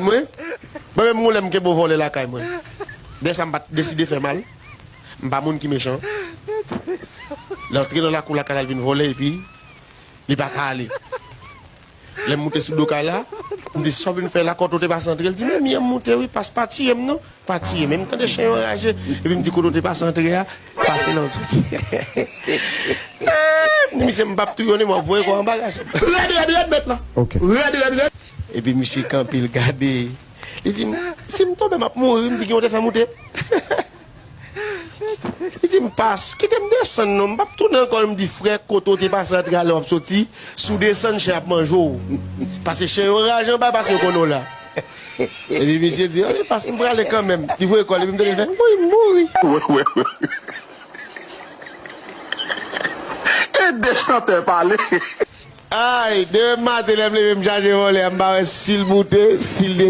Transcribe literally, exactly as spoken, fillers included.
Mwen, mwen menm, gon lè m kenbe yon vòlè lakay mwen. Dèyè sa, m pa t deside fè mal. M pa moun ki mechan. L antre nan lakou lakay la, l vin vòlè, epi li pa ka ale. Lè m moute sou do kay la, m di, "Sa w vin fè la, kote w te pase antre?" L di, "Men, m moute, wi, pas pa tiye m, non." Pa tiye m. Men m tande chen yo raje, epi m di, "Kote w te pase antre a, pase la w soti." M di, "Misye, m p ap touye w, non, m ap voye kò w anba, gason." Rèd, rèd, rèd, mèt la. Ok. Rèd, rèd, rèd. Epi misye kanpe, l gade. Li di m, "Si m tonbe, m ap mouri." M di, "Ki w te fè moute?" Li di m, "Pas, kite m desann non, m p ap tounen ankò." M di, "Frè, kote w te pase antre a, lè w ap soti, si w desann, chen ap manje w. Pase chen yo raje anba, pase yo konnen w la." Epi misye di, "Ale, pas, m prale kanmenm." Li voye kò l, epi m tande l fè, "Wi, m mouri." Wi, wi, wi. E de chantè pale. Ay, demen maten, lè m leve, m chache vòlè a, m pa wè si l moute, si l de-,